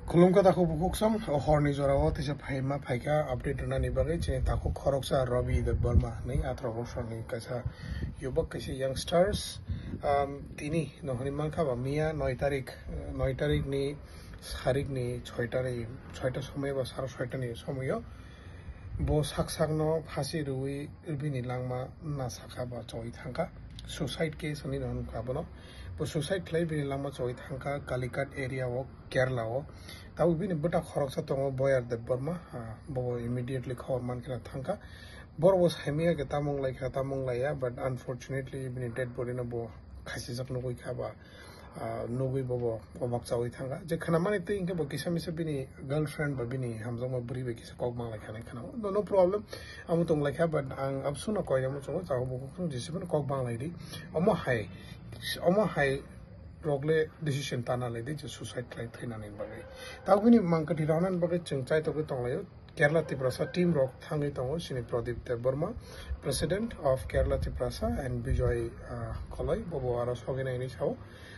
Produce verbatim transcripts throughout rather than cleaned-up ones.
Khulumkha takhuk bukhuksong, o horni jorao teisa phaima phaikha update rwnani bagwi chini takhuk khoroksa Ravi Debbarma hinwi atharo bosorni kaisa yubak, kaisa youngsters. Um, tini nohorni mankha ba miya noi tarik, noi tarikni sarikni soitani, soita somoi ba saro soitani somoio bo sak sakno phasi rwui bini langma nasakha ba choi thangkha. Suicide case hinwi no hwnka bono. Bo suicide khlai bini langma choi thangkha Kalikat area o, Kerala o. Tabuk bini bwta khoroksa tongo Boyar Debbarma, ah, bo immediately khobor mankhe thangkha. Borok bo saimanya khe tamung laikha, tamung laiya, but unfortunately bini dead body no bo khasijak nugui kha ba, ah, nugui bobo obak chaui thangkha. Je khnamani twi hinkhe bo kisa misa bini girlfriend ba bini hamjakma bwrwi bai kisa kok manglai khanai khna. No, no problem. Amo tong laikha, but ang absuna koi amo chungo chao bo khung jesi phano kok manglai di. Omo hai, omo hai rok le decision tana lai di je suicide khlai thainani bagwi. Tabuk bini mangkwthwi rohornani bagwi chwng chaitogwi tonglaio. Kerala Tiprasa team rok thangwi tongo, chini Pradip Debbarma, President of Kerala Tiprasa, and Bijoy, ah, Koloi, bobo aro sogwi nai hinwi sao.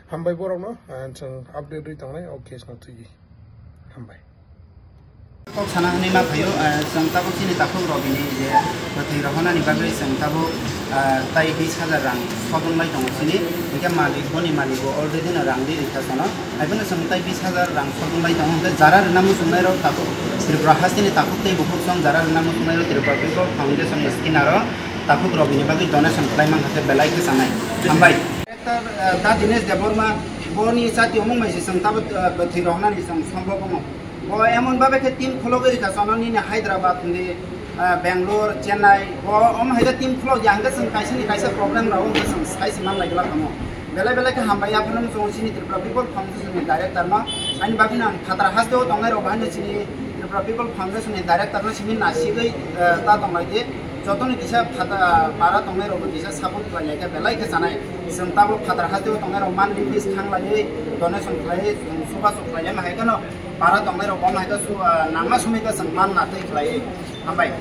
Hambai borokno, ah, chwng update rwi tongnai o case no twiwi. Hambai. Kok sana hwnwi ma phaio, ah, chwng tabuk chini takhuk Robini je bwthwi rohornani bagwi chwng tabuk, ah, tai bis hajar rang sodonglai tongo chini, hwnkhe malik, boni malik bo already no rang di rikha sono. Haibano chwng tai bis hajar rang sodonglai tongo, hwnkhe jara rwna muchungnairok takhuk Tripura hasteni takhuk tei bukhuk song jara rwna muchungnairok Tripura People Foundation ni skinner o takhuk Robini bagwi donation khlai mankha khe belai khe chanai. Hambai. Director, eh, Da Dinesh Debbarma, boni chati omung bai se chwng tabuk, eh, bwthwi rohornani chwng sombok omo. Bo emon babe khe team khulogwi rikha sono nini Hyderabad hwnwi, ah, Bangalore, Chennai, bo omo hai khe team khulok ya hwnkhe chwng kaisa ni kaisa problem rok wngkhe chwng sai se man lai glak tamo. Belai belai khe hambai ya phano chwng chini Tripura People Foundation ni director no. Ani bagwi no ang phatara haste o tongnai rok bahai no chini Tripura People Foundation ni director no simi nasigwi, eh, ta tong lai di. Joto ni kisa phata para tongnai rok bo kisa support khlai lai khe belai khe chanai. Chwng tabuk phatara haste o tongnai rok monthly fees thang lai, donation khlai, chwng suba chuk khlai ma hai kheno para tongnai rok bo hai khe su, ah, nangma sumui khe chwng man na tei khlai. Hambai.